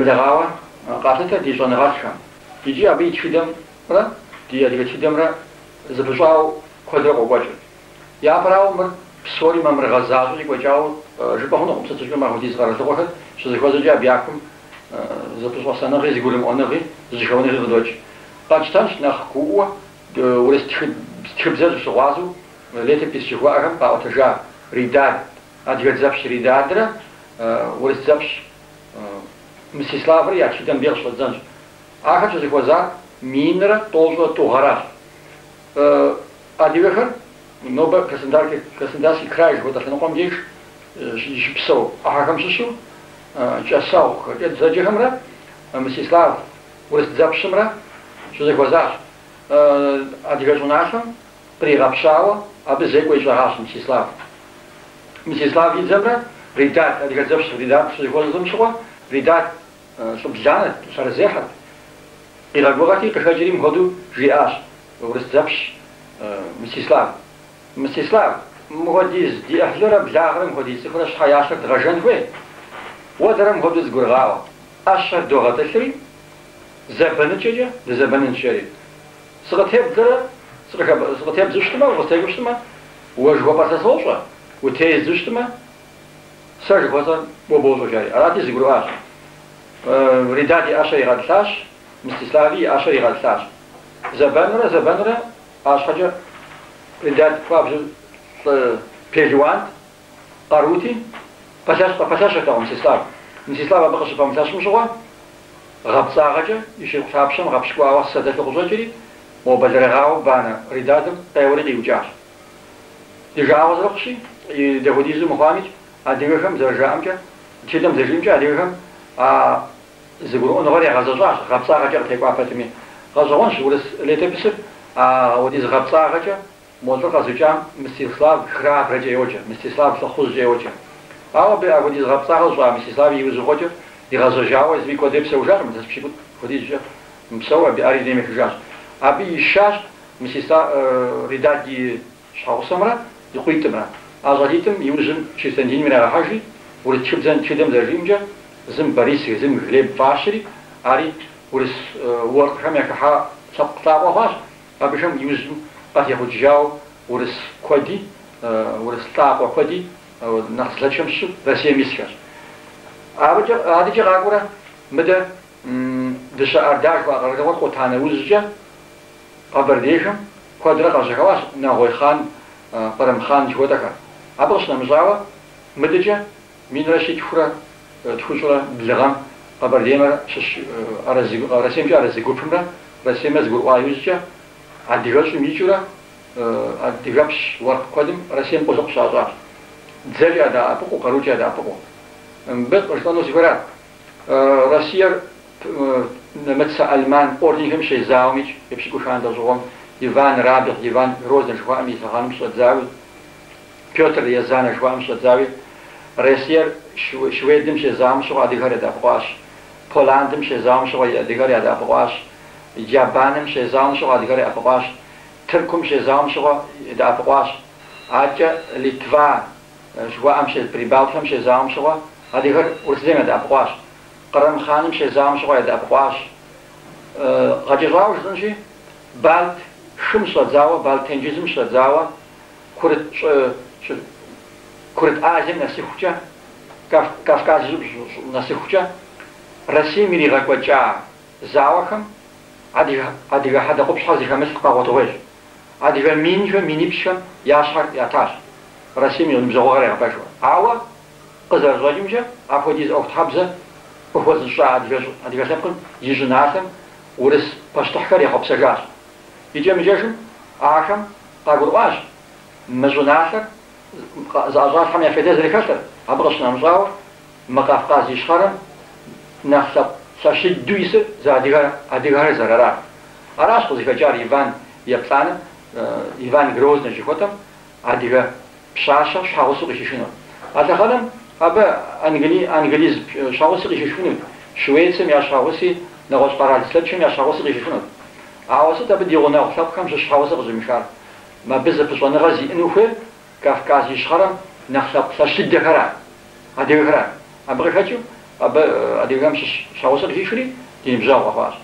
нэблэгъауэ къалъытэ ди щӏэныгъэлӏхэм. Икӏи абы и тхыдэмрэ ди адыгэ тхыдэмрэ зэпыщӏауэ куэдрэ къокӏуэкӏыр. Япэрауэ, мыр псори мамырыгъэ защӏэу екӏуэкӏауэ жыпӏэ хъунукъым, сыту жыпӏэмэ апхуэдиз къэралыгъуэхэр щызэхуэзэкӏэ абы якум зэпыщӏэсэныгъи, зэгурымыӏуэныгъи, зэжьэхэуэныгъи къыдокӏ. Къэтщтэнщ нэхъ кууӏуэ урыс тхыбзэр зыщыгъуазэу летопись жыхуаӏэхэм къаӏуэтэжа Ридад, адыгэ дзэпщ Ридадрэ урыс дзэпщ Мстиславрэ я тхыдэм деж къыщӏэддзэнщ. Ахэр щызэхуэзар 1092 гъэращ. Адыгэхэр нобэ Краснодарский край жыхуэтӏэ лъэныкъуэм деж щыпсэу ӏыхьэхэм щыщу кӏэсэгъухэкӏэ зэджэхэмрэ Мстислав урыс дзэпщымрэ щызэхуэзащ. Адыгэ щӏыналъэм къригъэпщауэ абы зекӏуэ ищӏэгъащ Мстислав. Мстислав и дзэмрэ Ридад, адыгэ дзэпщ Ридад щызэхуэзэм щыгъуэ, Ридад лӏы бланэт, лъэрызехьэт. Къигъэгугъэти, къыхэкӏри мыпхуэдэу жиӏащ урыс дзэпщ Мстислав. Мстислав, мыхуэдиз ди ӏыхьлырэ благъэрэ мыхуэдиз цӏыхурэ щхьэ я лъыр дгъэжэн хуей? Уэ дэрэ мыпхуэдэу зыгурыгъаӏуэ. ӏэщэр догъэтӏылъри, зэбэныкӏэкӏэ дызэбэнынщ, жери. Сыкъытебдзэрэ сыкъытебдзэу щытмэ, укъыстекӏуэу щытмэ, уэ жыхуэпӏэр сэ сощӏэ, утездзэу щытмэ, сэ жыхуэсӏэр уэ бощӏэ, жари. Арати, зыгурыӏуащ. Ридад и ӏэщэр игъэтӏылъащ, Мстислави и ӏэщэр игъэтӏылъащ. Зэбэнурэ, зэбэнурэ, арщхьэкӏэ Ридад хуабжьу лӏы пелуант, къарути, къыпэлъэщыртэкъым Мстислав. Мстислав абы къыщыпэмылъэщым щыгъуэ, гъэпцӏагъэкӏэ и шырыкъу лъапщэм гъэпщкӏуауэ сэ дэлъу къыщӏэкӏри, мо бэлэрыгъауэ банэ Ридадым къеуэри къиукӏащ. Ди жагъуэ зэрыхъущи, дапхуэдизу мыхъуамикӏ, адыгэхэм зэрыжаӏэмкӏэ, тхыдэм зэрыжиӏэмкӏэ, адыгэхэм а зэгурыӏуэныгъэр ягъэзэщӏащ, гъэпцӏагъэкӏэ къытекӏуа пэтми. Гъэщӏэгъуэнщ урыс летописыр апхуэдиз гъэпцӏагъэкӏэ мо лӏыр къэзукӏам Мстислав храбрэкӏэ йоджэ, Мстислав лӏыхъужькӏэ йоджэ. Ауэ абы апхуэдиз гъэпцӏагъэ зыщӏа Мстислав иужьыгъуэкӏэ игъэзэжауэ езыми куэдрэ псэужакъым, илъэс пщыкӏутӏ хуэдизкӏэ мыпсэу, абы ари дунейм ехыжащ. Абы ишащ Мстислав Ридад и щхьэгъусэмрэ и къуитӏымрэ. А щӏалитӏым иужьым чристэн диным ирагъэхьэжри, урыс тхыбзэм тхыдэм зэрыжиӏэмкӏэ, зым Борис, зым Глеб фӏащри, ари урыс уэркъхэм яхыхьа лъэпкъ лӏакъуэ хъуащ. Абыхэм иужьым къатехъукӏыжауэ урыс куэди, урыс лӏакъуэ куэди нэхъ зылъэкӏхэм щыщу Россием исхэщ. Абыкӏэ, адэкӏэ къакӏуэрэ мыдэ Дыщэ Орда жыхуаӏэ къэралыгъуэр къута нэужькӏэ къэбэрдейхэм куэдрэ къажьэхэуащ Нэгъуей хъан, Кърым хъан жыхуэтӏэхэр. Абы къыщынэмыщӏауэ, мыдэкӏэ 1192 гъэм Къэбэрдеймрэ щыщ Россиемкӏэ арэзы гупымрэ Россиемрэ зэгурыӏуа иужькӏэ адыгэщӏым икӏыурэ адыгэпщ уэркъ куэдым Россием къулыкъу щащӏащ. Дзэкӏэ ядэӏэпыкъуу, къарукӏэ ядэӏэпыкъуу. Мыбы къыжысӏэну сыхуейрат. Россиер нэмыцэ-алман орденхэм щезауэмикӏ, епщыкӏуханэ лӏэщӏыгъуэм Иван Рабихь, Иван Грозный жыхуаӏэм и лъэхъэнэм щӏэдзауи, Петр Езанэ жыхуаӏэм щӏэдзауи, Россиер Шведым щезауэм щыгъуэ адыгэхэр ядэӏэпыкъуащ, Поландым щезауэм щыгъуэ адыгэр ядэӏэпыкъуащ, Ябаным щезауэм щыгъуэ адыгэр ядэӏэпыкъуащ, Тыркум щезауэм щыгъуэ ядэӏэпыкъуащ, адэкӏэ Литва жыхуаӏэм Прибалтхэм щезауэм щыгъуэ адыгэр урысыдзэм ядэӏэпыкъуащ, Кърым хъаным щезауэм щыгъуэ ядэӏэпыкъуащ. Гъэкӏэщӏауэ жысӏэнщи, Балт хым щӏэдзауэ, Балт тенджызым щӏэдзауэ, Курыт Азием нэсыхукӏэ, Кавказ щӏыб нэсыхукӏэ Россием иригъэкӏуэкӏа зауэхэм адыгэ хьэдэ къупщхьэ зыхэмылъ къэгъуэтыгъуейщ. Адыгэ минхэм, минипщӏхэм я щхьэр ятащ, Россием и ныбжьэгъугъэр ягъэпэжу. Ауэ, къызэрыщӏэкӏымкӏэ, апхуэдиз ӏуэхутхьэбзэ къыхуэзыщӏа адыгэ лъэпкъым и щӏыналъэм урыс пащтыхьхэр ехъуэпсэжащ. Икӏэм-икӏэжым ахэм къагурыӏуащ мы щӏыналъэр зыӏэщӏалъхьэм я фейдэ зэрыхэлъыр, абы къыщынэмыщӏауэ, мы Кавказ Ищхъэрэм нэхъ лъэпкъ лъэщ дыдэу исыр зы адыгэхэр зэрарар. Аращ къызыхэкӏар Иван Еплӏанэм, Иван Грозный жыхуэтӏэм, адыгэ пщащэ щхьэгъусэу къыхихыну. А лъэхъэнэм абы англиз щхьэгъуси къыхихынут, Швецием я щхьэгъуси, нэгъуэщӏ къэрал лъэщхэм я щхьэгъуси къыхихынут. Ауэ сыт абы ди гъунэгъу лъэпкъхэм щыщ щхьэгъусэ къыщӏимыхар? Мыбы зэпыщӏэныгъэ зиӏэну хуейр Кавказ Ищхъэрэм нэхъ лъэпкъ лъэщ дыдэхэра, адыгэхэра. Абы къыхэкӏыу Абы адыгэхэм щыщ щхьэгъусэ къыхихри, ди ныбжьэгъу къэхъуащ.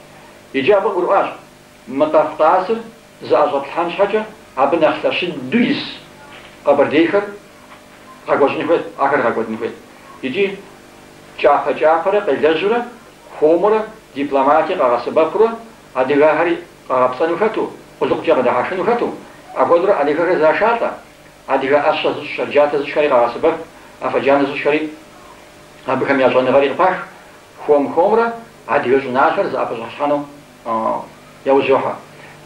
Иджы абы къыгурыӏуащ, мы Кавказыр зыӏэщӏэплъхьэн щхьэкӏэ абы нэхъ лъэщ дыдэу ис къэбэрдейхэр гъэкӏуэщӏын хуейт, ахэр гъэкӏуэдын хуейт. Икӏи кӏапэ-кӏапэрэ къелэжьурэ, хуэмурэ дипломатие къагъэсэбэпурэ адыгэхэри къагъэпцӏэну хэту, къулыкъукӏэ къыдахьэхыну хэту, апхуэдэурэ адыгэхэр зашалӏэ, адыгэ ӏэщэ зыщӏхэр, джатэ зыщӏхэри къагъэсэбэп, афэ джанэ зыщӏхэри абыхэм я щӏэныгъэри къыпах, хуэм-хуэмурэ адыгэ щӏыналъэр зыӏэпыщӏалъхьэну яужь йохьэ.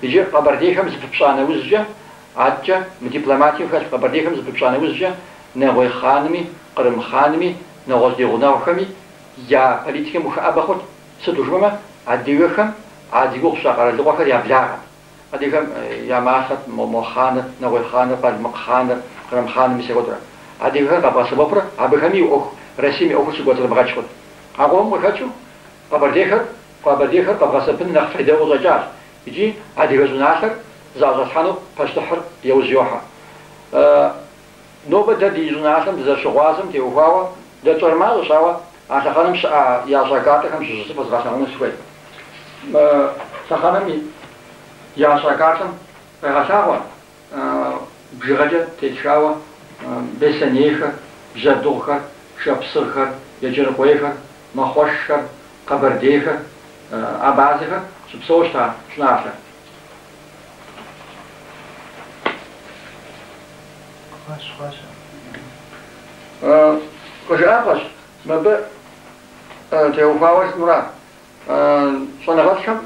Иджы къэбэрдейхэм зыпыпщӏа нэужькӏэ, адэкӏэ мы дипломатием хэлъ къэбэрдейхэм зыпыпщӏа нэужькӏэ, нэгъуей хъанми, кърым хъанми, нэгъуэщӏ ди гъунэгъухэми я политикэм ухэӏэбэ хъурт, сыту жыпӏэмэ, адыгэхэм а зи гугъу сщӏа къэралыгъуэхэр я благъэт. Адыгэм я малъхъэт мо хъаныр, нэгъуей хъаныр, къалмыкъ хъаныр, кърым хъаныр, мис апхуэдэурэ. Адыгэхэр къэбгъэсэбэпурэ абыхэми и ӏуэху, Россием и ӏуэхур щыкӏуэцӏрыбгъэкӏ хъурт. А къомым къыхэкӏыу къэбэрдейхэр Къэбэрдейхэр къэбгъэсэбэпын нэхъ фейдэу къыщӏэкӏащ икӏи адыгэ щӏыналъэр зыӏэщӏэлъхьэну пащтыхьыр яужь йохьэ. Нобэ дэ ди щӏыналъэм дызэрыщыгъуазэм теухуауэ дэ тщӏэр мащӏэщ, ауэ а лъэхъэнэм щыӏа ящӏа картэхэм щыщ зы фэзгъэлъэгъуну сыхуейт. Мы лъэхъэнэм ящӏа картэм къегъэлъагъуэ бжыгъэкӏэ тетхауэ беслъэнейхэр, бжьэдыгъухэр, шапсыгъхэр, еджэрыкъуейхэр, мэхъуэшхэр, къэбэрдейхэр, абазэхэр щыпсэууэ щыта щӏыналъэр. Къыжыӏапхъэщ мыбы теухуауэ жысӏэнура. Щӏэныгъэлӏхэм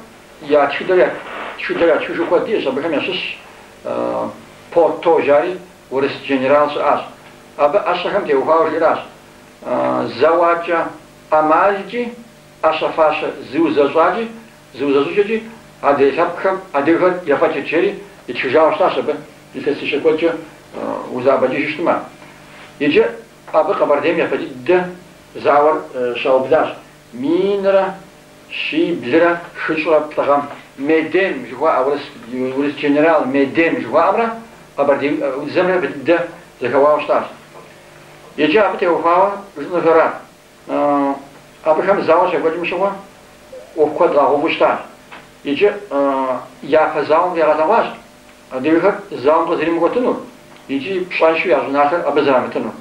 я тхыдэр тхыдэр ятхыжу куэд диӏэщ, абыхэм ящыщщ Потто жари урыс генерал щыӏащ. Абы ӏэщэхэм теухуауэ жиӏэращ, Зэуакӏэ ӏэмалкӏи, ӏэщэ-фащэ зыузэщӏакӏи, зыузэщӏыкӏэкӏи адрей лъэпкъхэм адыгэхэр ефӏэкӏырт жери итхыжауэ щытащ абы илъэсищэ куэдкӏэ узэӏэбэкӏыжу щытмэ. Иджы абы Къэбэрдейм япэ дыдэ зауэр щаублащ. Минрэ щиблрэ хыщӏрэ плӏы гъэм Медем жыхуаӏэ урыс урыс генерал Медем жыхуаӏэмрэ къэбэрдеидзэмрэ япэ дыдэ зэхэуауэ щытащ. Иджы абы теухуауэ жысӏэнухэрат. Абыхэм зауэ щекӏуэкӏым щыгъуэ ӏуэху куэд къагъэуву щытащ. Иджы япэ зауэм къигъэлъэгъуащ адыгэхэр зауэм къызэримыкӏуэтынур икӏи пщӏэншэу я щӏыналъэр абы зэрамытынур.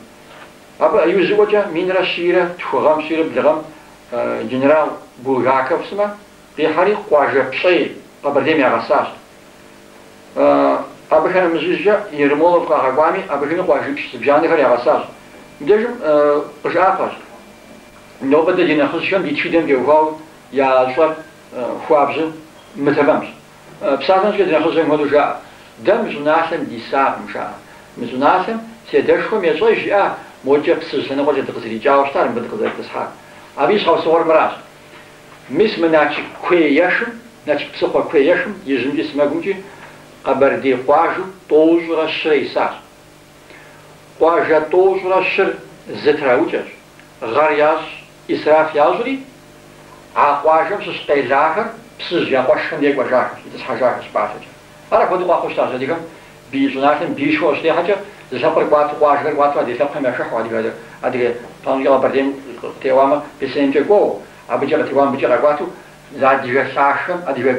Абы иужьыӏуэкӏэ минрэ щийрэ тху гъэм, щийрэ блы гъэм генерал Булгаков сымэ къихьэри къуажэ пщӏей Къэбэрдейм ягъэсащ. Абыхэм нэмыщӏыжкӏэ Ермолов къагъэкӏуами, абыхэми къуажипщӏ зыбжанэхэр ягъэсащ. Мыбдежым къыжыӏапхъэщ, нобэ дэ ди нэхъыжьхэм ди тхыдэм теухуауэ ящӏэр хуабжьу мытэмэмщ. Псалъэм щхьэкӏэ ди нэхъыжьхэм хуэдэу жаӏэ, Дэ мы щӏыналъэм дисакъым, жаӏэ. Мы щӏыналъэм си адэшхуэм ещӏэж, жиӏа, мокӏэ Псыжь лъэныкъуэкӏэ дыкъызэрикӏауэ щытар, мыбы дыкъызэрытӏысхьар. Абы и щхьэусыгъуэр мыращ. Мис мы Налшык куей ешым, Налшык псыхъуэ куей ешым, ижьымкӏи сэмэгумкӏи къэбэрдей къуажэу тӏощӏрэ щырэ исащ. Къуажэ тӏощӏрэ щыр зэтраукӏэщ, гъэр ящӏ, исраф ящӏри, а къуажэм щыщ къелахэр Псыжь я къуэшхэм дей кӏуэжахэщ, итӏысхьэжахэщ пӏалъэкӏэ. Ар апхуэдэу къэхъуу щытащ адыгэм бий щӏыналъэм биишхуэ къыщытехьэкӏэ, зы лъэпкъыр кӏуатэу, къуажэхэр кӏуатэу адрей лъэпкъхэм яхыхьэу, адыгэ адыгэ псалъэмкӏэ Къэбэрдейм къытеуамэ, Беслъэнеймкӏэ кӏуэуэ, абыкӏэ къытеуамэ, абыкӏэ къэкӏуатэу, зы адыгэ лъахэм, адыгэ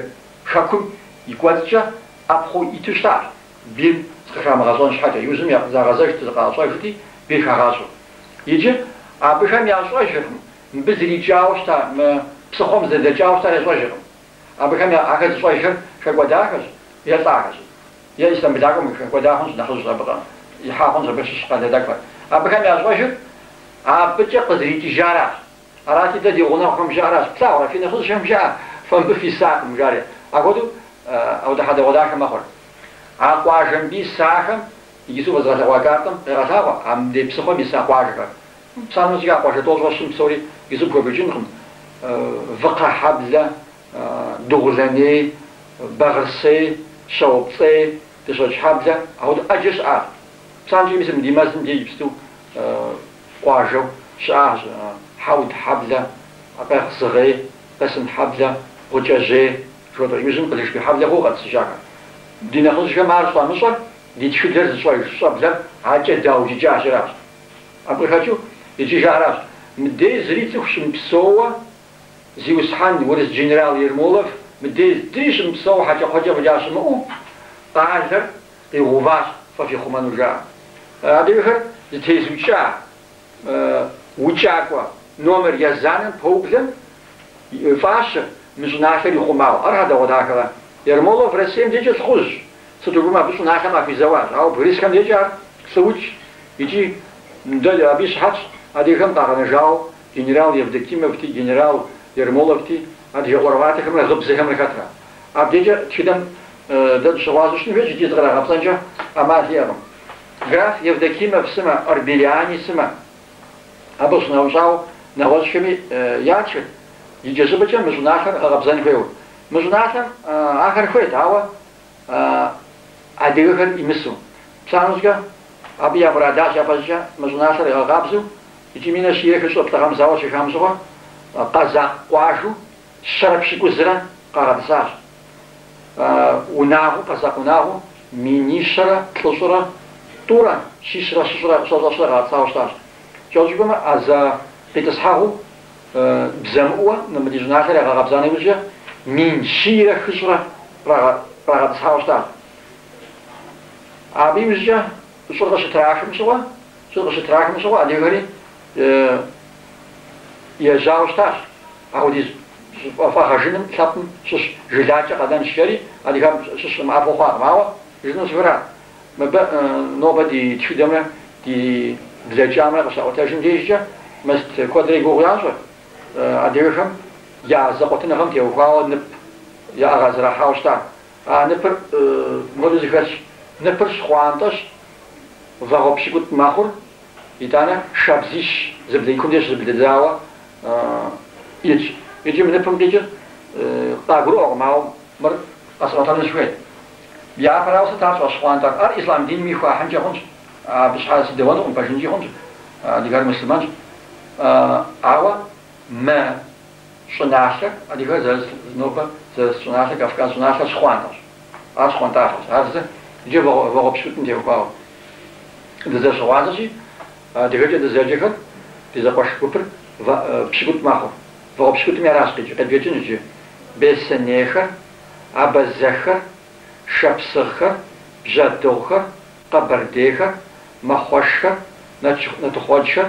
хэкум и кӏуэцӏкӏэ ӏэпхъуэу иту щытащ, бийм зыкъыхамыгъэщӏэн щхьэкӏэ. Иужьым загъэзэжт, зыкъащӏэжти, бийр хагъащӏэу. Иджы абыхэм ящӏэжыркъым, мыбы зэрикӏауэ щыта, мы псыхъуэм зэрыдэкӏауэ щытар ящӏэжыркъым. Абыхэм я ахэр зыщӏэжхэр хэкӏуэдахэщ е лӏахэщ. Е Истамбылакӏуэм хэкӏуэда хъунщ нэхъыжь абы ихьа хъунщ абы щыщ къалэ тӏэкӏухэр. Абыхэм ящӏэжыр абыкӏэ къызэрикӏыжаращ. Арати, дэ ди гъунэгъухэм жаӏэращ, Плъагъурэ, фи нэхъыжьхэм жаӏэ, фэ мыбы фисакъым, жари. Апхуэдэу ауэдэ хьэдэгъуэдахэ мэхъур. А къуажэ мыбы исахэм иджыпсту фэзгъэлъэгъуа картэм къегъэлъагъуэ а мыдей псыхъуэм иса къуажэхэр. Псалъэм щхьэкӏэ, а къуажэ тӏощӏрэ щым псори иджыпсту пхуэбжыкӏынкъым. Выкхъэхьэблэ, Дыгъулэней, Бэгъырсей, Щэупцӏей, Дыщэкӏхьэблэ, апхуэдэу ӏэджэ щыӏащ. Псалъэм щхьэкӏэ, мис мы ди мэзым деж иджыпсту къуажэу щыӏащ Хьэудхьэблэ, Къехъзыгъей, Къесынхьэблэ, Гъукӏэжьей, жыхуэтӏэр. Иужьым Къылышбийхьэблэ хъууэ къэтӏысыжахэр. Ди нэхъыжьхэм ар щӏамыщӏэр ди тхыдэр зыщӏэж щӏэблэр акӏэ даукӏыкӏащ аращ. Абы къыхэкӏыу иджы жаӏэращ. Мыдей зыри цӏыху щымыпсэууэ, зиусхьэн урыс генерал Ермолов мыдей зыри щымыпсэууэ хьэкӏэкхъуэкӏэ фӏэкӏа щымыӏэу, къалэр къигъэуващ фэ фихъумэну жаӏэ. Адыгэхэр зэтезыукӏа укӏакӏуэ номер езанэм пэублэм фӏащыр мы щӏыналъэр ихъумауэ. Ар хьэдэгъуэдахэкъэ? Ермолов Россием дежкӏэ лӏыхъужьщ, сыту жыпӏэмэ абы щӏыналъэм къахуизэуащ, ауэ бгырысхэм дежкӏэ ар лӏыукӏщ икӏи дэ абы и щыхьэтщ адыгэхэм къагъэнэжауэ генерал Евдокимовти, генерал Ермоловти, адыгэ ӏуэрыӏуатэхэмрэ гъыбзэхэмрэ хэтрэ. Абдежкӏэ тхыдэм дэ дыщыгъуазэу щытын хуейщ икӏи зыкърагъэпцӏэнкӏэ ӏэмал иӏэкъым. Граф Евдокимов сымэ, Орбелиани сымэ, абы къыщынэмыщӏауэ нэгъуэщӏхэми ятхырт, икӏэщӏыпӏэкӏэ мы щӏыналъэр гъэкъэбзэн хуейуэ. Мы щӏыналъэм ахэр хуейт, ауэ адыгэхэр имысу. Псалъэм щхьэкӏэ, абы я мурадащ япэщӏыкӏэ мы щӏыналъэр игъэкъабзэу икӏи минрэ щийрэ хыщӏрэ плӏы гъэм зауэр щиухам щыгъуэ къэзакъ къуажэу щэрэ пщыкӏузрэ къагъэтӏысащ. Унагъуэу, къэзакъ унагъуэу минищэрэ плӏыщӏрэ тӏурэ, щищрэ щыщӏрэ щэщӏрэ щырэ къагъэтӏысауэ щытащ. Кӏэщӏу жыпӏэмэ, а зэ къитӏысхьэгъуэу бзэмыӏууэ мы ди щӏыналъэр ягъэкъэбза нэужькӏэ 1300 кърагъэтӏысхьауэ щытащ. Абы иужькӏэ щӏыр къыщытрахым щыгъуэ, щӏыр къыщытрахым щыгъуэ адыгэхэри ежьауэ щытащ. Апхуэдиз фӏэгъэжыным лъэпкъым щыщ жылакӏэ къэнэнщ жери адыгэм щыщ къэмыӏэпхъуэу хъуакъым. Ауэ жысӏэну сыхуейрат, мыбы нобэ ди тхыдэмрэ ди блэкӏамрэ къыщаӏуэтэжым дежкӏэ мыст куэдрэ и гугъу ящӏыр, адыгэхэм я зэкъуэтыныгъэм теухуауэ нып яӏыгъа зэрахьауэ щыта. А ныпыр мыпхуэдэу зэхэлъщ. Ныпыр щхъуантӏэщ, вагъуэ пщыкӏутӏ мэхъур, итӏанэ шабзищ зэблэ и кум деж щызэблэдзауэ итщ. Иджы мы ныпым къикӏыр къагурыӏуэкъым, ауэ мыр къэсӏуэтэну сыхуейт. Япэрауэ сыт ар щӏэщхъуантӏэр? Ар ислъам динми хуахьынкӏэ хъунщ, абы щхьэ сыдэуэнукъым, пэжынкӏи хъунщ, адыгэр муслъымэнщ. Ауэ мы щӏыналъэр, адыгэр зэрыс нобэ зэрыс щӏыналъэр, Кавказ щӏыналъэр щхъуантӏэщ. Ар щхъуантӏафэщ. Ар зы иджы вагъуэ пщыкӏутӏым теухуауэ дызэрыщыгъуазэщи, адыгэкӏэ дызэджэхэр ди зэкъуэш гупыр пщыкӏутӏ мэхъур. Вагъуэ пщыкӏутӏми аращ къикӏыр. Къедбжэкӏынщ иджы беслъэнейхэр, абазэхэр, шапсыгъхэр, бжьэдыгъухэр, къэбэрдейхэр, мэхъуэшхэр, нэтыхъуэджхэр,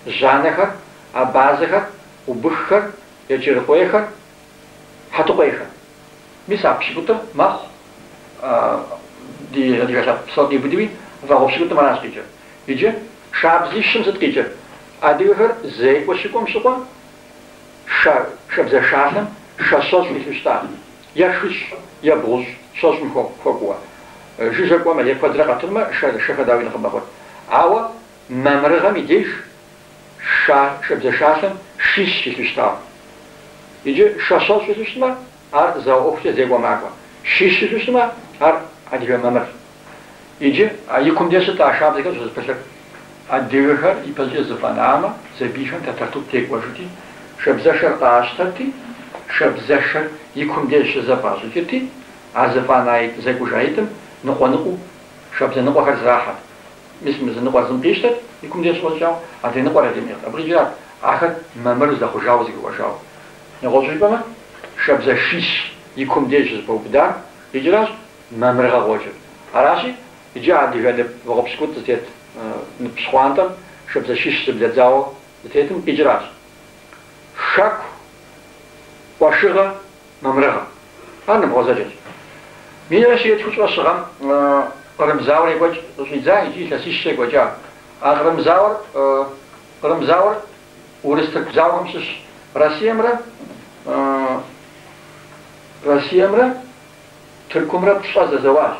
жьанэхэр, абазэхэр, убыххэр, еджэрыкъуейхэр, хьэтыкъуейхэр. Мис а пщыкӏутӏыр мэхъу ди адыгэ лъэпкъ псор къиубыдуи, вагъуэ пщыкӏутӏым аращ къикӏыр. Иджы шабзищым сыт къикӏыр? Адыгэхэр зекӏуэ щыкӏуэм щыгъуэ шабзэшалъэм шэ щэщӏ илъу щытащ, е хыщӏ, е бгъущӏ, щэщӏым хуэкӏуэ. Жыжьэ кӏуэмэ е куэдрэ къэтынумэ, шэхэр дауи нэхъыбэ хъурт. Ауэ мамырыгъэм и деж шабзэшалъэм шищ илъу щытауэ. Иджы шэ щэщӏ илъу щытмэ, ар зауэ ӏуэхукӏэ зекӏуэ макӏуэ. Шищ илъу щытмэ, ар адыгэ мамыр. Иджы и кум деж сыт а шабзэхэр щӏызэпылъыр? Адыгэхэр ипэщӏыкӏэ зэфӏэнамэ, зэбийхэм Тэтэртуп текӏуэжырти, шабзэшэр къащтэрти, шабзэшэр и кум деж щызэфӏащӏыкӏырти, а зэфӏэна зэкӏужаитӏым ныкъуэ-ныкъуэу шабзэ ныкъуэхэр зрахьэрт. Мис мы зы ныкъуэр зым къищтэрт, и кум деж щыфӏэщӏыкӏауэ, адрей ныкъуэр адрейм иӏыгът. Абы къикӏырат ахэр мамыру зэхъужауэ зэгурыӏуэжауэ. Нэгъуэщӏу жыпӏэмэ, шабзэшищ и кум деж щызэпэубыдар къикӏыращ мамырыгъэ къокӏыр. Аращи, иджы адыгэ нып вагъуэ пщыкӏутӏ зытет нып щхъуантӏэм шабзэшищ зэблэдзауэ зытетым къикӏыращ. Хэку, къуэшыгъэ, мамырыгъэ. Ар нып гъуэзэджэщ. Минрэ щийрэ тхущӏрэ щы гъэм Кърым зауэр екӏуэкӏ къыщӏидза икӏи илъэсищкӏэ екӏуэкӏа. А Кърым зауэр Кърым зауэр урыс-тырку зауэхэм щыщ Россиемрэ Россиемрэ Тыркумрэ плӏэ зэзэуащ.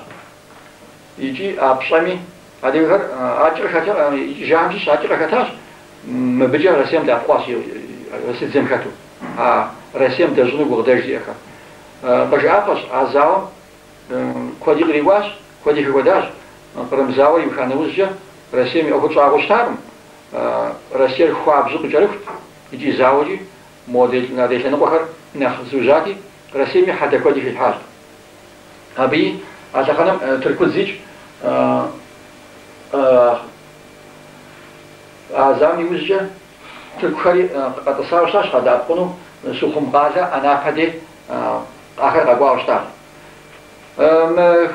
Икӏи а пщӏэми адыгэхэр акӏэ къыхэта, икӏыжахэм щыщ акӏэ къыхэтащ, мыбыкӏэ Россием дэӏэпыкъуащ урысыдзэм хэту, а Россием дэщӏыну гукъыдэж зиӏэхэр. Къыжыӏапхъэщ, а зауэм куэди кърикӏуащ, куэди хэкӏуэдащ. Кърым зауэр иуха нэужькӏэ Россием и ӏуэхур щӏагъуэу щытакъым. Россиер хуабжьу къыкӏэрыхут икӏи зауэкӏи модрей адрей лъэныкъуэхэр нэхъ зыужьати, Россиеми хьэдэ куэди хилъхьащ. Абыи а лъэхъэнэм тыркудзикӏ а зауэм иужькӏэ Тыркухэри къэтӏысауэ щытащ къадэӏэпыкъуну Сухъум къалэ Анапэ дей ахэр къэкӏуауэ щытащ. Мы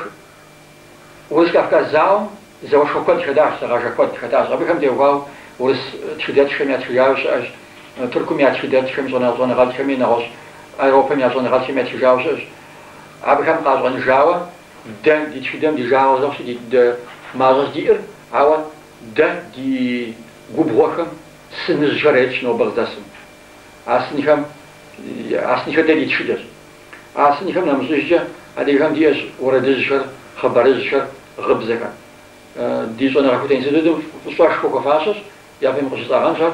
Урыс-Кавказ зауэм зауэшхуэ куэд хэтащ, лъыгъажэ куэд хэтащ. Абыхэм теухуауэ урыс тхыдэтххэм ятхыжауэ щыӏэщ, Тыркум я тхыдэтххэм, щӏэныгъэлӏхэми, нэгъуэщӏ Европэм я щӏэныгъэлӏхэм ятхыжауэ щыӏэщ. Абыхэм къащӏэныжауэ дэ ди тхыдэм ди жагъуэ зэрыхъущи, дэ мащӏэщ диӏэр, ауэ дэ ди губгъуэхэм сыныжьхэр итщ нобэ къыздэсым. А сынхэм, а сынхэр дэ ди тхыдэщ. А сынхэм нэмыщӏыжкӏэ адыгэхэм диӏэщ уэрэдыжьхэр, хъыбарыжьхэр, гъыбзэхэр. Ди щӏэныгъэхутэ институтым фӏыщӏэшхуэ хуэфащэщ, япэми къыщысӏагъэнщ ар,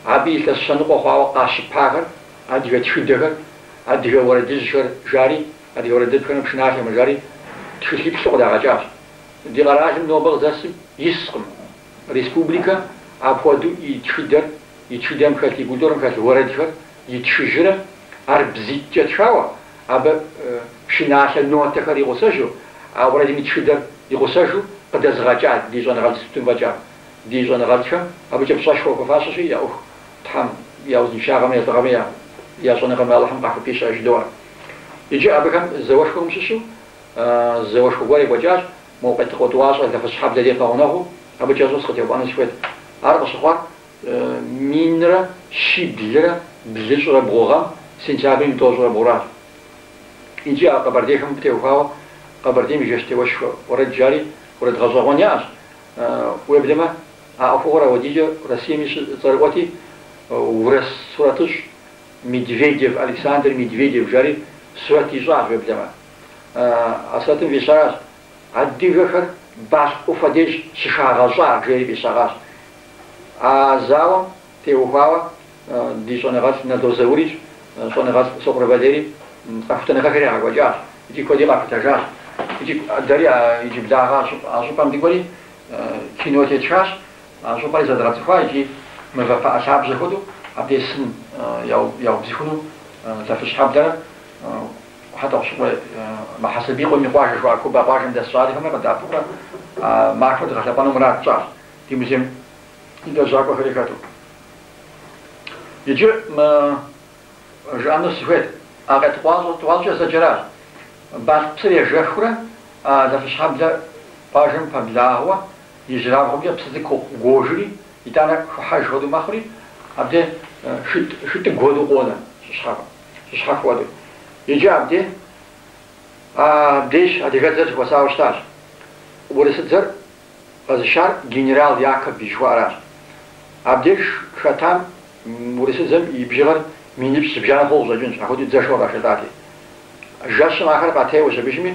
абы илъэс щэныкъуэ хъуауэ къащыпахэр, адыгэ тхыдэхэр, адыгэ уэрэдыжьхэр жари, адыгэ уэрэдыпхэмрэ пшыналъэхэмрэ жари тхылъиплӏу къыдагъэкӏащ. Ди къэралым нобэ къыздэсым искъым республикэ апхуэдэу и тхыдэр, и тхыдэм хэлъ, и культурэм хэлъ уэрэдхэр итхыжрэ, ар бзитӏкӏэ тхауэ, абы пшыналъэ нотэхэр игъусэжу, а уэрэдым и тхыдэр игъусэжу къыдэзыгъэкӏа ди щӏэныгъэлӏ институтым фӏэкӏа. Ди щӏэныгъэлӏхэм абыкӏэ пщӏэшхуэ хуэфащэщи, я ӏуэху Тхьэм я узыншагъэмрэ я лӏыгъэмрэ я щӏэныгъэмрэ Алыхьым къахупищэ жыдоӏэ. Иджы абыхэм зауэшхуэхэм щыщу зауэшхуэ гуэр екӏуэкӏащ, мо Къетыкъуэ тӏуащӏэ Лафыщхьэблэ дей пэгъунэгъуу, абы кӏэщӏу сыкъытеувыӏэну сыхуейт. Ар къыщыхъуар 1173 гъэм сентябрым и 33-ращ. Иджы а къэбэрдейхэм абы теухуауэ Къэбэрдейм и жэщтеуэшхуэ уэрэд жари уэрэд гъэщӏэгъуэн яӏэщ. Уеблэмэ, а ӏуэхугъуэр ауэдизкӏэ Россиеми щыцӏэрыӏуэти, урыс сурэтыщӏ Медведев, Александр Медведев жари сурэт ищӏащ уеблэмэ. А сурэтым фӏищаращ адыгэхэр Балъкъ ӏуфэ деж щыхагъэщӏа жери фӏищагъащ. А зауэм теухуауэ ди щӏэныгъэлӏ Нало Заури, щӏэныгъэлӏ Сокъур Валери къэхутэныгъэхэр ягъэкӏуэкӏащ икӏи куэди къахутэжащ. Икӏи дэри иджыблагъэ а щӏыпӏэм дыкӏуэри кино тетхащ, а щӏыпӏэри зэдгъэцӏыхуа икӏи мывэ пыӏэ лъабжьэ хуэдэу абдей сын яубзыхуну Лафыщхьэблэрэ Хьэтӏохъущыкъуей Хьэсэбийкъуэм и къуажэ жыхуаӏэ Куба къуажэм дэс щӏалэхэмрэ къыдэӏэпыкъурэ а махуэр дгъэлъэпӏэну мурад тщӏащ, ди музейм и лэжьакӏуэхэри хэту. Иджы мы жыӏэну сыхуейт, а Къетыкъуащӏэ тӏуащӏэкӏэ зэджэращ. Балъкъ псыр ежэхыурэ а Лафыщхьэблэ къуажэм пэблагъэуэ ижьырабгъумкӏэ псы цӏыкӏу къыгуожри, итӏанэ хыхьэж хуэдэу мэхъури, абдей хытӏыгу хуэдэу къонэ щӏы щхьэхуэ хуэдэу. Иджы абдей абдеж адыгэдзэр зэхуэсауэ щытащ. Урысыдзэр къэзышар генерал Якоби жыхуаӏэращ. Абдеж хэтам урысыдзэм и бжыгъэр минипщӏ зыбжанэ хъууэ къыщӏэкӏынщ, апхуэдэу дзэшхуэ къашэлӏати. Жэщым ахэр къатеуэщ абыжми,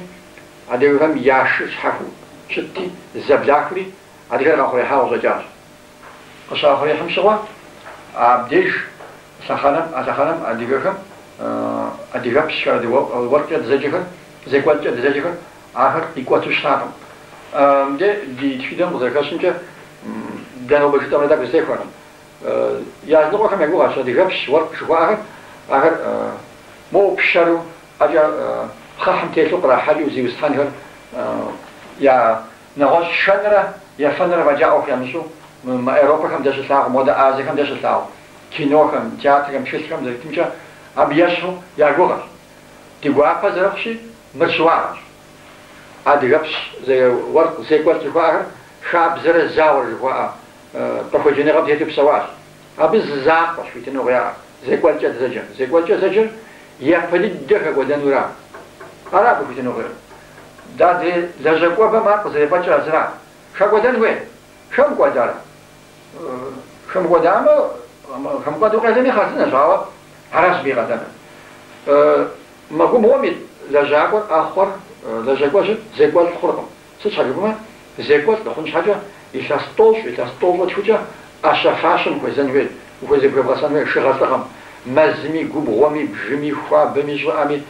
адыгэхэм я шыр щхьэхуу щытти, зэблахури, адыгэр къахъурехьауэ къыщӏэкӏащ. Къыщахъурехьым щыгъуэ, абдеж лъэхъэнэм, а лъэхъэнэм адыгэхэм адыгэпщхэр, адыгэ уэркъкӏэ дызэджэхэр, зекӏуэлӏкӏэ дызэджэхэр, ахэр къикӏуэту щытакъым. Мыдэ ди тхыдэм къызэрыхэщымкӏэ, дэ нобэ жытӏэмрэ тӏэкӏу зэтехуэркъым. Языныкъуэхэм я гугъэщ адыгэпщ уэркъ жыхуаӏэхэр, ахэр моуэ пшэру ӏэкӏэ кхъыхьым телъу кърахьэкӏыу зиусхьэнхэр я нэгъуэщӏ шхэнрэ ефэнрэ фӏэкӏа ӏуэху ямыщӏу мы Европэхэм дэ щытлъагъу, модэ Азиехэм дэ щытлъагъу кинохэм, театрхэм, тхылъхэм зэритымкӏэ абы ещхьу я гугъэщ. Ди гуапэ зэрыхъущи, мыр щыуагъэщ. Адыгэпщ уэркъ зекӏуэлӏ жыхуаӏэхэр хабзэрэ зауэрэ жыхуаӏэ къыхуеджэныгъэм тету псэуащ. Абы зы закъуэщ хуитыныгъэу яӏэр, зекӏуэлӏкӏэ дызэджэр. Зекӏуэлӏкӏэ зэджэр япэ дыдэ хэкӏуэдэнура. Ара абы хуитыныгъэу иӏэр. Дэ адрей лэжьакӏуэбэм ар къызэрефӏэкӏыр а зыра. Хэкӏуэдэн хуей? Хэмыкӏуэдарэ? Хэмыкӏуэдамэ, хэмыкӏуэду къелами хъарзынэщ, ауэ аращ абы и къалэныр. Мы губгъуэм ит лэжьакӏуэр, ӏэхъуэр, лэжьакӏуэжьыр зекӏуэлӏ хъуркъым. Сыт щхьэкӏэ жыпӏэмэ, зекӏуэлӏ хъун щхьэкӏэ илъэс 40, илъэс 42кӏэ ӏэщэ-фащэм ухуезэн хуей, ухуебгъэсэн хуей шыгъэ-лӏыгъэм, мэзми, губгъуэми, бжыми, хуабэми, щӏыӏэми,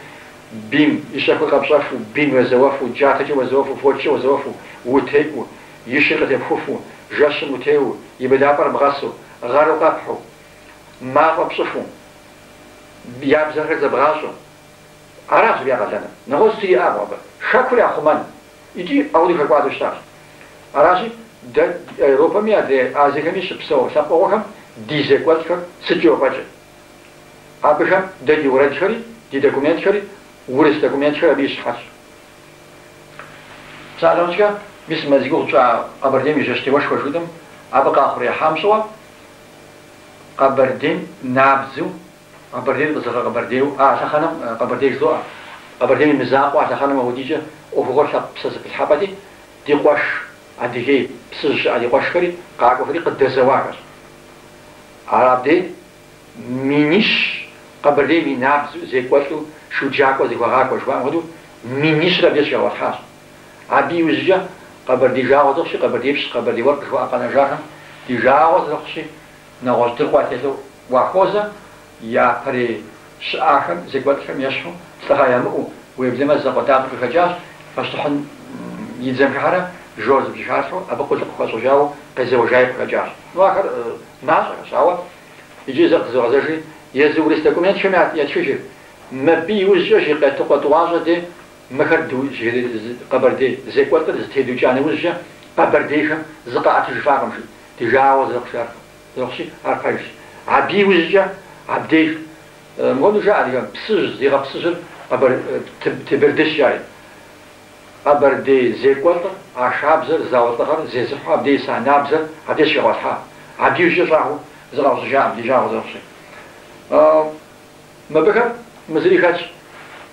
бийм и щэхур къэпщӏэфу, бийм уезэуэфу, джатэкӏэ уезэуэфу, фочкӏэ уезэуэфу, утекӏыу, и шыр къытепхуфу, жэщым утеуэу, и быдапӏэр бгъэсу, гъэру къэпхьу, мафӏэ пщӏыфу, я бзэхэр зэбгъащӏэу. Аращ абы я къалэныр. Нэгъуэщӏ зыри иӏакъым абы. Хэкур яхъумэн икӏи ауэдэу хэкӏуадэу щытащ. Аращи, дэ Европэми адрей Азиехэми щыпсэу лъэпкъыгъуэхэм ди зекӏуэлӏхэр сыткӏи йофӏэкӏыр. Абыхэм дэ ди уэрэдхэри, ди документхэри, урыс документхэр абы и щыхьэтщ. Псалъэм щхьэкӏэ, мис мы зи гугъу тщӏа Къэбэрдейм и жэщтеуэшхуэ жытӏэм, абы къахъуреихьам щыгъуэ, Къэбэрдейм набдзэу, Къэбэрдейр къызыгъэкъэбэрдейуэ, а лъэхъэнэм Къэбэрдей жызоӏэ, Къэбэрдейм и мызакъуэу а лъэхъэнэм апхуэдизкӏэ ӏуэхугъуэр лъэпкъ псэзэпылъхьэпӏэти, ди къуэш Адыгей Псыжь щыӏэ ди къуэшхэри къакӏуэхэри къыдэзэуахэщ. Ар абдей минищ Къэбэрдейм и набдзэу зекӏуэлӏу шу джакӏуэ зыхуагъакӏуэ жыхуаӏэм хуэдэу минищыр абдей щыхагъуэлъхьащ. Абы иужькӏэ Къэбэрдей жагъуэ зэрыхъущи, къэбэрдеипщ, къэбэрдей уэркъ жыхуаӏэ къэнэжахэм ди жагъуэ зэрыхъущи, нэгъуэщӏ дыркъуэ ятелъу уахуозэ, япэрей щыӏахэм зекӏуэлӏхэм ещхьу лӏыгъэ ямыӏэу, уеблэмэ закъуэтӏакъуи къыхэкӏащ, пащтыхьым и дзэм хыхьэрэ жор зыбжьыхалъхьэу абы къулыкъу хуащӏэжауэ къезэуэжаи къыхэкӏащ. Ну, ахэр мащӏэхэщ, ауэ иджы зэ къызогъэзэжри, езы урыс документхэм ятхыжыр, мыбы иужькӏэ жи Къетыкъуэ тӏуащӏэ де мыхэр къэбэрдей зекӏуэлӏыр зытедукӏа нэужькӏэ къэбэрдейхэм зыкъаӏэтыжыфакъым, жи, ди жагъуэ зэрыхъущи, ар пэжщ. Абы иужькӏэ абдеж мыхуэдэу жаӏэ адыгэм, Псыжь зигъэпсыжьыр Тебердыщ жари. Къэбэрдей зекӏуэлӏыр, а шабзэр, зауэ лӏыгъэр зезыхьэу абдей иса набдзэр абдей щыхэгъуэлъхьа. Абы иужькӏэ щӏагъуэу зыкъащӏэжакъым, ди жагъуэ зэрыхъущи. Мыбыхэм мы зыри хэтщ.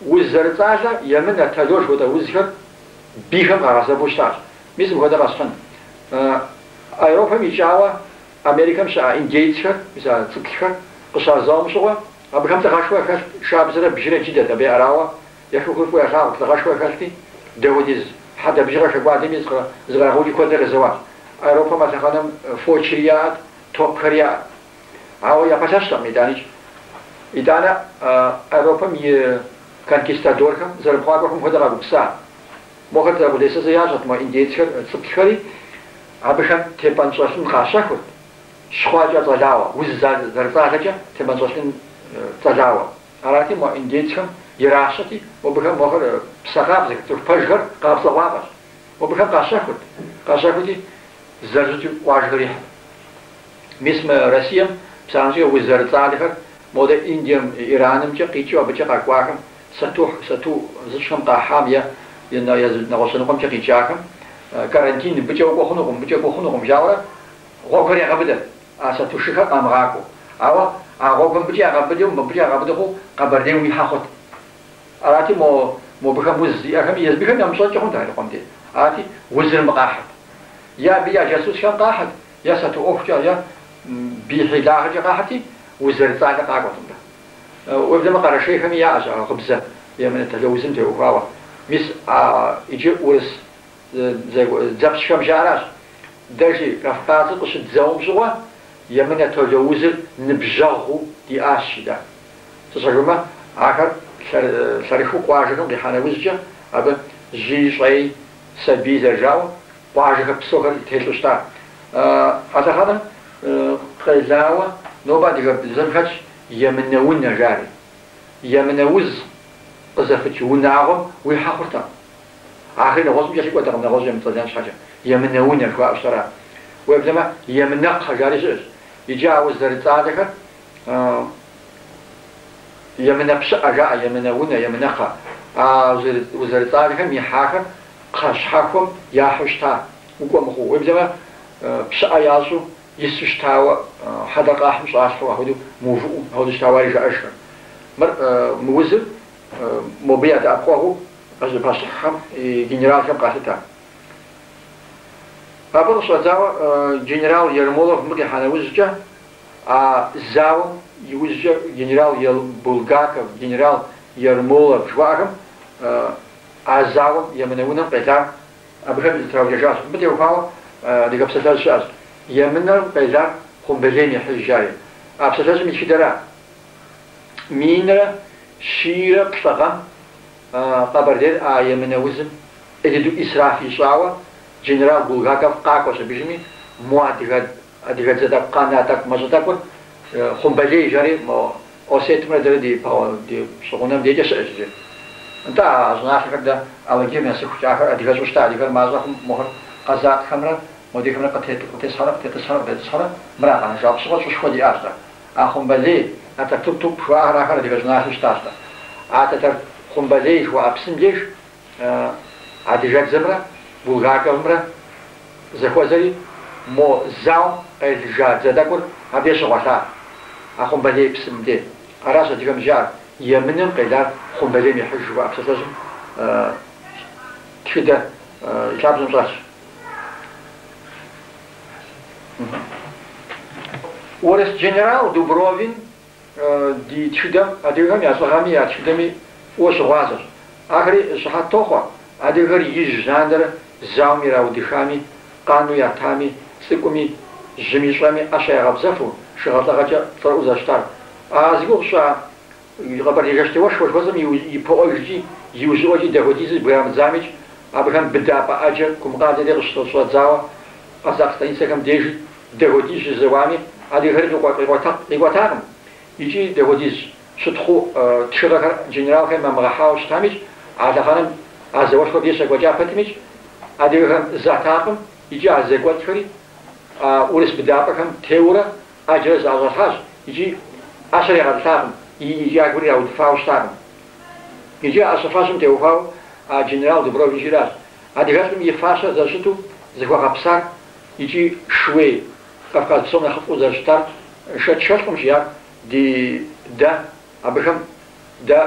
Уз зэрыцӏалэ, емынэ, тало жыхуэтӏэ узхэр бийхэм къагъэсэбэпу щытащ. Мис мыпхуэдэ къэсхьын. Европэм икӏауэ Америкэм щыӏэ индейцхэр, мис а цӏыплъхэр, къыщазэуэм щыгъуэ, абыхэм лӏыгъэшхуэ яхэлът, шабзэрэ бжырэ джыдэт абы яӏэрауэ, я хэкур фӏыуэ ялъагъут, лӏыгъэшхуэ яхэлъти, дауэдиз хьэдэ бжыгъэ хэкӏуадэми зыкърагъэукӏи куэдрэ къезэуащ. Европэм а лъэхъэнэм фочри яӏэт, топхэри яӏэт. Ауэ япэлъэщтэкъым итӏаникӏ. Итӏанэ Европэм и конкистадорхэм, зэрыпхъуакӏуэхэм хуэдэ къагупса. Мохэр зэрыкъулейсызыр ящӏэт, мо индейцхэр, цӏыплъхэри, абыхэм тепӏэнщӏэлъын къащэхурт, щхъуэкӏэ цӏэлауэ, уз зэрыцӏалэкӏэ тепӏэнщӏэлъын цӏэлауэ. Арати, мо индейцхэм иращэти, мобыхэм мохэр псэ къабзэхэр, цӏыху пэжхэр къэгъэпцӏэгъуафӏэщ. Мобыхэм къащэхурт, къащэхурти, зэрыщыту къуажэхэр ихьырт. Мис мы Россием псалъэм щхьэкӏэ уз зэрыцӏалэхэр модэ Индием, Иранымкӏэ къикӏыу абыкӏэ къэкӏуахэм, сату зыщӏхэм къахьам е нэгъуэщӏ лъэныкъуэмкӏэ къикӏахэм карантин мыбыкӏэ укӏуэ хъунукъым, мыбыкӏэ укӏуэ хъунукъым жаӏэурэ гъуэгухэр ягъэбыдэт, а сатушыхэр къамыгъакӏуэу. Ауэ а гъуэгухэм мыбыкӏэ ягъэбыдэу, мыбыкӏэ ягъэбыдэу хъуу Къэбэрдейм уихьэ хъут. Арати, мобыхэм уз зиӏэхэми езыбыхэм ямыщӏэнкӏэ хъунт а иныкъуэм дей. Арати, узыр мыбы къахьырт. Е абы я жасусхэм къахьырт, е сату ӏуэхукӏэ, е бий хьилагъэкӏэ къахьырти, уз зэрыцӏалэ къакӏуэрт мыбы. Уеблэмэ къэрэшейхэми яӏэщ а гъыбзэ емынэ тало узым теухуауэ. Мис а иджы урыс дзэпщхэм жаӏэращ, Дэ, жи, Кавказыр къыщыдзэуэм щыгъуэ, емынэ тало узыр ныбжьэгъуу диӏащ, жи дэ. Сыт щхьэ жыпӏэмэ, ахэр лъэрыхыу къуажэхэм къихьа нэужькӏэ, абы жьыи щӏэи, сабии зэрыжаӏэу, къуажэхэр псохэр телъу щыта. А лъэхъэнэм къелауэ нобэ адыгэбзэм хэтщ емынэ унэ жари. Емынэ уз къызэфыкӏ унагъуэм уихьэ хъуртэкъым. Ахэр нэгъуэщӏым кӏэлъыкӏуэтэкъым, нэгъуэщӏ емыцӏэлэн щхьэкӏэ. Емынэ унэ жыхуаӏэу щытара. Уеблэмэ емынэкхъэ жари щыӏэщ. Иджы а уз зэрыцӏалэхэр емынэ пщыӏэ жаӏэ, емынэ унэ, емынэкхъэ. А уз зэрыцӏалэхэм ихьахэр кхъэ щхьэхуэм яхьу щыта, укӏуэ мыхъуу. Уеблэмэ пщыӏэ ящӏу ису щытауэ, хьэдэр къахьым щӏалъхьэу, апхуэдэу мыувыӏэу, апхуэдэу щытауэ ари жаӏэжхэр. Мыр мы узыр мобы я дэӏэпыкъуэгъуу пащтыхьхэм и генералхэм къалъытэ. Абы къыщӏэдзауэ генерал Ермолов мыбы къихьа нэужькӏэ, а зауэм иужькӏэ генерал Булгаков, генерал Ермолов жыхуаӏэхэм а зауэм емынэ унэм къелар абыхэм зэтраукӏэжащ. Мыбы теухуауэ адыгэ псалъэжь щыӏэщ. Емынэм къелар хъумбылейм ехьыж жари. А псалъэжьым и тхыдэра? 1103 гъэм Къэбэрдейр а емынэ узым ӏей дыдэу ӏисраф ищӏауэ генерал Булгаков къакӏуэщ абыжми, мо адыгэдзэ тӏэкӏу къэна тӏэкӏу мащӏэ тӏэкӏур Хъумбылей жари мо Осетымрэ дэрэ ди щӏыгъунэм декӏэ щыӏэщ иджы. Нтӏэ, а щӏыналъэхэр дэ Алагир нэсыхукӏэ ахэр адыгэщӏу щыта, адыгэр мащӏэ хъум мохэр къэзакъхэмрэ Модрейхэмрэ къытесхьэрэ, къытетӏысхьэрэ, къытетӏысхьэрэ, мыра къэнэжа. Абы щыгъуэ щӏышхуэ диӏащ-тӏэ. А Хъумбэлей, а Тартук жыхуаӏэхэр, ахэр адыгэ щӏыналъэу щытащ-тӏэ. А Тэтэр Хъумбэлей жыхуаӏэ псым деж адыгэдзэмрэ Булгаковымрэ зэхуэзэри, мо зауэм къелыжа дзэ тӏэкӏур абдеж щыгъуэлъа, а Хъумбэлей псым дей. Аращ адыгэм жаӏэр, емынэм къелар Хъумбэлейм ехьыж жыхуаӏэ псалъэжьым тхыдэ и лъабжьэм щӏэлъщ. Урыс генерал Дубровин ди тхыдэм, адыгэхэм я лӏыгъэми я тхыдэми фӏыуэ щыгъуазэщ. Ахэри щыхьэт тохъуэ, адыгэхэр ижь лъандэрэ зауэм ираудыхами, къану ятами, цӏыкӏуми, жьыми щӏэми ӏэщэ ягъэбзэфу, шыгъэлӏыгъэкӏэ цӏэрыӏуэу зэрыщытар. А зи гугъу сщӏа Къэбэрдей жэщтеуэшхуэ жыхуэсӏэм ипэӏуэжкӏи, иужьыӏуэкӏи дапхуэдизу зэбграмыдзамикӏ, абыхэм быдапӏэ ӏэджэ Кумкъалэ дей къыщыщӏэдзауэ къэзакъ станицэхэм дежи дапхуэдиз щызэуами, адыгэхэри къикӏуэтакъым. Икӏи дапхуэдиз щытхъу тхыгъэхэр генералхэм ямыгъэхьауэ щытамикӏ, а лъэхъэнэм а зауэшхуэр абдеж щекӏуэкӏа пэтмикӏ, адыгэхэм затакъым икӏи а зекӏуэлӏхэри а урыс быдапӏэхэм теуэрэ ӏэджэрэ зыӏэщӏалъхьащ икӏи ӏэщэр ягъэтӏылъакъым, икӏи я гур ираудыфауэ щытакъым. Иджы а ӏэщэ-фащэм теухуауэ а генерал Дубровин жиӏащ, адыгэлӏым и фащэр зэрыщыту зыхуэгъэпсар икӏи шууей Кавказ псом нэхъыфӏу зэрыщытар шэч хэлъкъым, жиӏар ди дэ абыхэм дэ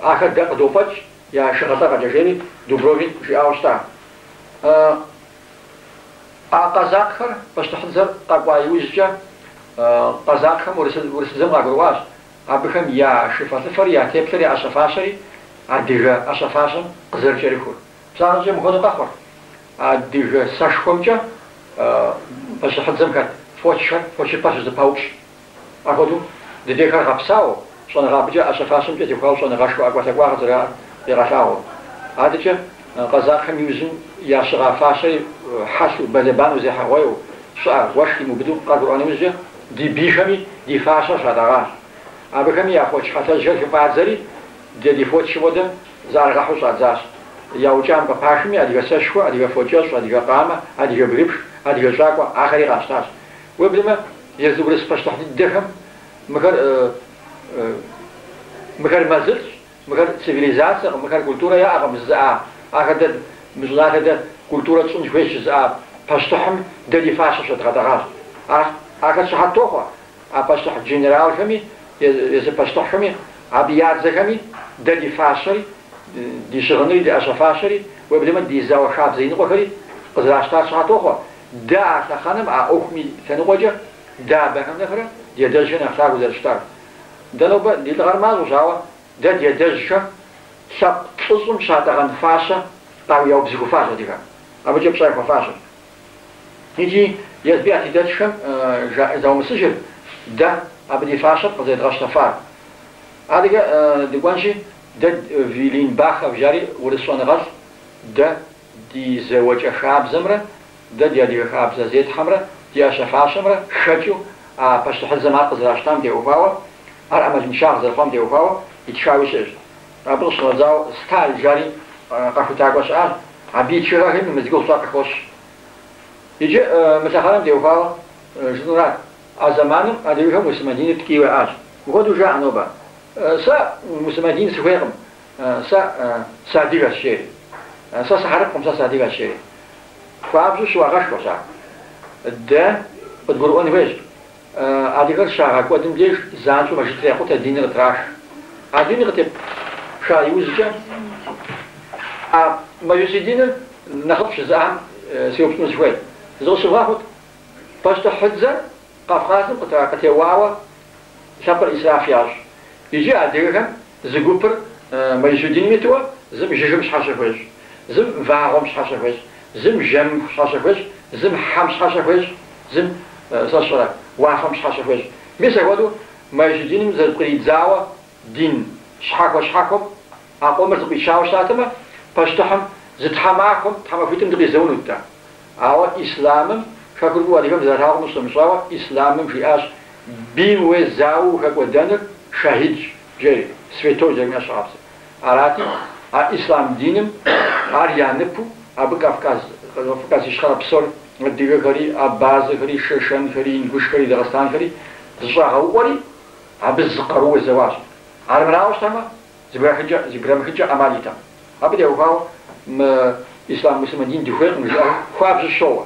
ахэр дэ къыдофӏэкӏ я шыгъэлӏыгъэкӏэ, жери Дубровин жиӏауэ щыта. А къэзакъхэр пащтыхьыдзэр къэкӏуа иужькӏэ къэзакъхэм урысыдзэм къагурыӏуащ абыхэм я шыфэлӏыфэри, я теплъэри, я ӏэщэ-фащэри адыгэ ӏэщэ-фащэм къызэрыкӏэрыхур. Псалъэкӏэ мыхуэдэу къэхъурт, адыгэ сэшхуэмкӏэ пащтыхьыдзэм хэт фочхэр фочыпэр щызэпаупщӏ. Апхуэдэу дыдейхэр гъэпсауэ, щӏэныгъэ абыкӏэ ӏэщэ-фащэмкӏэ теухуауэ щӏэныгъэшхуэ ӏэкӏуэлъакӏуагъэ зэраӏэр къигъэлъагъуэу. Адэкӏэ къэзакъхэм иужьым ящыгъа фащэри хьэлъэу, бэлэбанэу, зехьэгъуейуэ, щӏыӏэ, уэшх имыубыду къагурыӏуа нэужькӏэ, ди бийхэми ди фащэр щатӏэгъащ. Абыхэми я фоч хьэлъэжьхэр хыфӏадзэри, дэ ди фочым хуэдэ зыӏэрагъэхьэу щӏадзащ. Яукӏам къыпахми, адыгэ сэшхуэ, адыгэ фокӏэщӏ, адыгэ къамэ, адыгэ бгырыпх, адыгэ щӏакӏуэ, ахэри къащтащ. Уеблэмэ, езы урыс пащтыхь дыдэхэм мыхэр мыхэр мэзылӏщ, мыхэр цивилизацэкъым, мыхэр культурэ яӏэкъым жызыӏа, ахэр дэ мы щӏыналъэр дэ культурэ тщӏын хуейщ жызыӏа пащтыхьым дэ ди фащэ щедгъэтӏэгъащ. Ахэр щыхьэт тохъуэ а пащтыхь генералхэми, езы пащтыхьхэми, абы я дзэхэми дэ ди фащэри, ди щыгъынри, ди ӏэщэ-фащэри, уеблэмэ ди зауэ хабзэ иныкъуэхэри къызэращтар щыхьэт тохъуэ. Дэ а лъэхъэнэм а ӏуэхум и лъэныкъуэкӏэ дэ абыхэм нэхърэ ди адэжьхэр нэхъ лъагэу зэрыщытар. Дэ нобэ ди лӏыгъэр мащӏэщ, ауэ дэ ди адэжьхэм лъэпкъ плӏыщӏым щатӏэгъэн фащэ яубзыхуфащ адыгэм. Абыкӏэ пщӏэ яхуэфащэщ. Икӏи езы я тхыдэтххэм заумысыжыр дэ абы ди фащэр къызэдгъэщтэфар. Адэкӏэ дыкӏуэнщи, дэ Вилинбахов жари урыс щӏэныгъэлӏ дэ ди зэуэкӏэ хабзэмрэ дэ ди адыгэ хабзэ зетхьэмрэ ди ӏэщэ-фащэмрэ хэкӏыу а пащтыхьыдзэм ар къызэращтам теухуауэ, ар ӏэмалыншагъ зэрыхъуам теухуауэ итхауи щыӏэщ. Абы къыщыщӏэдзауэ Сталь жари къэхутакӏуэ щыӏащ, абы и тхыгъэхэми мы зи гугъу сщӏар къыхощ. Иджы мы лъэхъэнэм теухуауэ жысӏэнурат, а зэманым адыгэхэм муслъымэн диныр ткӏийуэ яӏащ. Мыпхуэдэу жаӏэ нобэ, Сэ муслъымэн дин сыхуейкъым, сэ сыадыгэщ, жери. Сэ сыхьэрыпкъым, сэ сыадыгэщ, жери. Хуабжьу щыуагъэшхуэщ ар. Дэ къыдгурыӏуэн хуейщ, адыгэр щагъэкӏуэдым деж занщӏэу мэжджытыр якъутэ, диныр къытрах. А диныр къытепха иужькӏэ, а мажусий диныр нэхъыфӏщ жызыӏэхэм сеупщӏыну сыхуейт. Зыкъыщывгъэхъут, пащтыхьыдзэр Кавказым къытеуауэ лъэпкъыр ӏисраф ящӏ. Иджы адыгэхэм зы гупыр мажусий диным итуэ, зым жыгым щхьэщэ хуещӏ, зым вагъуэм щхьэщэ хуещӏ, зым жэмым щхьэщэ хуещӏ, зым хьэм щхьэщэ хуещӏ, зым, сэ сщӏэрэ, уафэм щхьэщэ хуещӏ. Мис апхуэдэу мажусий диным зэпкъридзауэ дин щхьэхуэ-щхьэхуэм а къомыр зыкъуичауэ щытатэмэ, пащтыхьым зы тхьэмахуэм тхьэмахуитӏым дыкъизэунут дэ. Ауэ исламым, хэкур фӏыуэ адыгэм зэралъагъум къыщынэмыщӏауэ, исламым жиӏащ, бийм уезауэу ухэкӏуэдэныр шахидщ, жери, святой зэрымиӏэр щыгъапсэ. Арати, а ислам диным ар я ныпу абы Кавказ, Кавказ Ищхъэрэ псор Адыгэхэри, абазэхэри, шэшэнхэри, ингушхэри, дагъыстанхэри зыщӏагъэуӏуэри, абы зы къарууэ зэуащ. Армырауэ щытамэ, зыбграмыхынкӏэ ӏэмал итэкъым. Абы теухуауэ мы ислъам муслъымэн дин дыхуейкъым жиӏэу хуабжьу щоуэ.